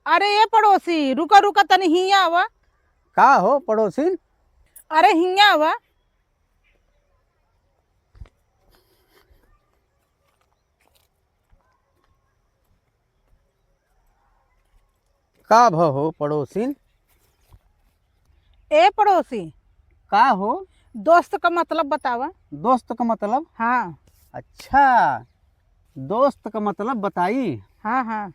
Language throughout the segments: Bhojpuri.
अरे ए पड़ोसी, रुका रुका तनी हियां आवा। का हो पड़ोसिन? अरे हियां आवा। का भ हो पड़ोसिन? ए पड़ोसी। का हो? दोस्त का मतलब बतावा। दोस्त का मतलब? हाँ। अच्छा, दोस्त का मतलब बताई। हाँ हाँ।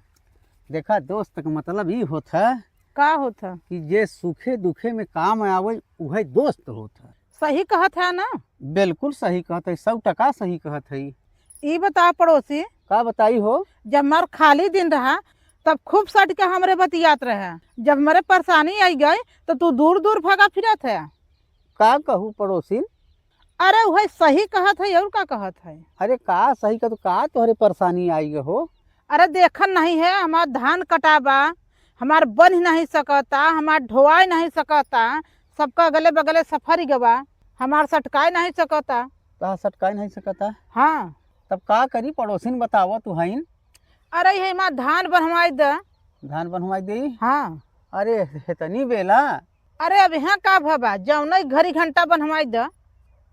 देखा, दोस्त का मतलब ई होत है का होता? कि जे सुखे दुखे में काम आवे उहे दोस्त होत है। सही कहत है ना? बिल्कुल सही कहत है, 100% सही कहत है। ई बता पड़ोसी। का बताई हो? जब हमार खाली दिन रहा तब खूब सट के हमरे बतियात रहे, जब हमारे परेशानी आई गई तो तू दूर दूर भगा फिरत है। का कहू पड़ोसिन? अरे वही सही कहत है और का कहत है। अरे का सही का तो का तोहरे परेशानी आई गई हो? अरे देखन नहीं है, हमार धान कटाबा, हमार बन नहीं सकता, हमार ढोआई नहीं सकता, सबका अगले बगले सफर गवा, हमार सटकाए नहीं सकता। का सटकाई नहीं सकता? हाँ। तब का करी पड़ोसिन, बतावा तू हईन। अरे ये हमार धान बनवाई दे। धान बनवाई दे? हाँ। अरे हेतनी बेला। अरे अब यहाँ का भबा, जौन घड़ी घंटा बनवाई दे।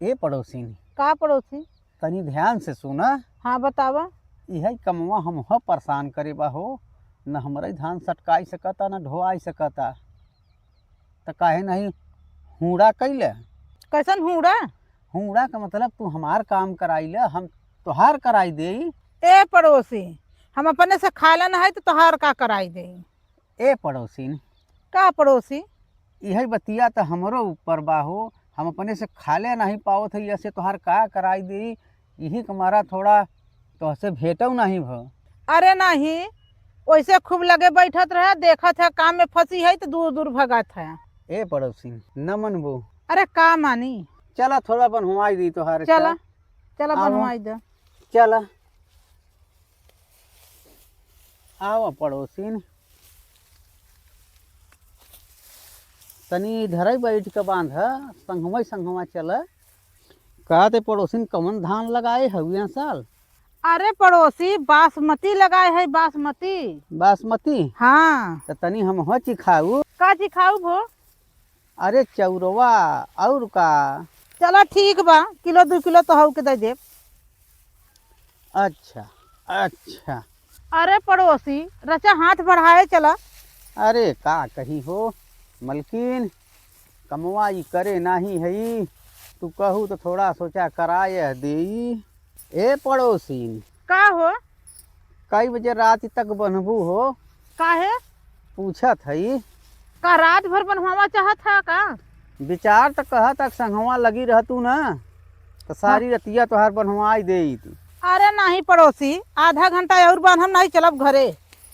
ए पड़ोसिन। का पड़ोसी? तनी ध्यान से सुना। हाँ बतावा। यही कमवा हम हो परेशान करे बा हो, न हमरे धान सटकाई सकता न ढोआई सकता, त काहे नहीं हुड़ा कैले। कैसन हुड़ा? हुड़ा का मतलब तू हमार काम कराई ले, हम तोहार कराई दे। ए पड़ोसी, हम अपने से खा लेना है तो तोहार का कराई दे। ए पड़ोसिन। का पड़ोसी? यही बतिया तो हमरो ऊपर बा हो, हम अपने से खाले नहीं पावत है, ऐसे तोहार का कराई दे। यही हमारा थोड़ा तोहसे भेटौ नहीं भ। अरे नहीं, वैसे खूब लगे बैठत रहे, देखत है काम में फंसी है तो दूर दूर भगात है। ए पड़ोसिन, न मनबो। अरे का मानी? चला थोड़ा बनवाई दी तोहार। चला चला आवो। बनवाई दे। चला आओ पड़ोसिन, तनी इधर ही बैठ के बांध, संगवा संगवा चल। कहते पड़ोसिन कौन धान लगाए हउए साल? अरे पड़ोसी, बासमती लगाए है, बासमती। बासमती? हाँ। तो तनी हम हो चिखाऊ। का चिखाऊ भो? अरे चौरवा और का। चला ठीक बा, किलो 2 किलो तो हऊ के दे देब। अच्छा अच्छा। अरे पड़ोसी, रचा हाथ बढ़ाए चला। अरे का कही हो मलकिन, कमवा ई करे नाही हई, तू कहू तो थोड़ा सोचा कराए देई। ए पड़ोसिन। का हो? कई बजे रात तक बनबू हो? काहे? पूछत हई। का रात भर बनवावा चाहत है का? विचार तो कहा तक संगवा लगी रहतू ना तो सारी रतिया तोहार बनवाई देई। अरे नहीं पड़ोसी, आधा घंटा और बांधम नहीं चलब घरे।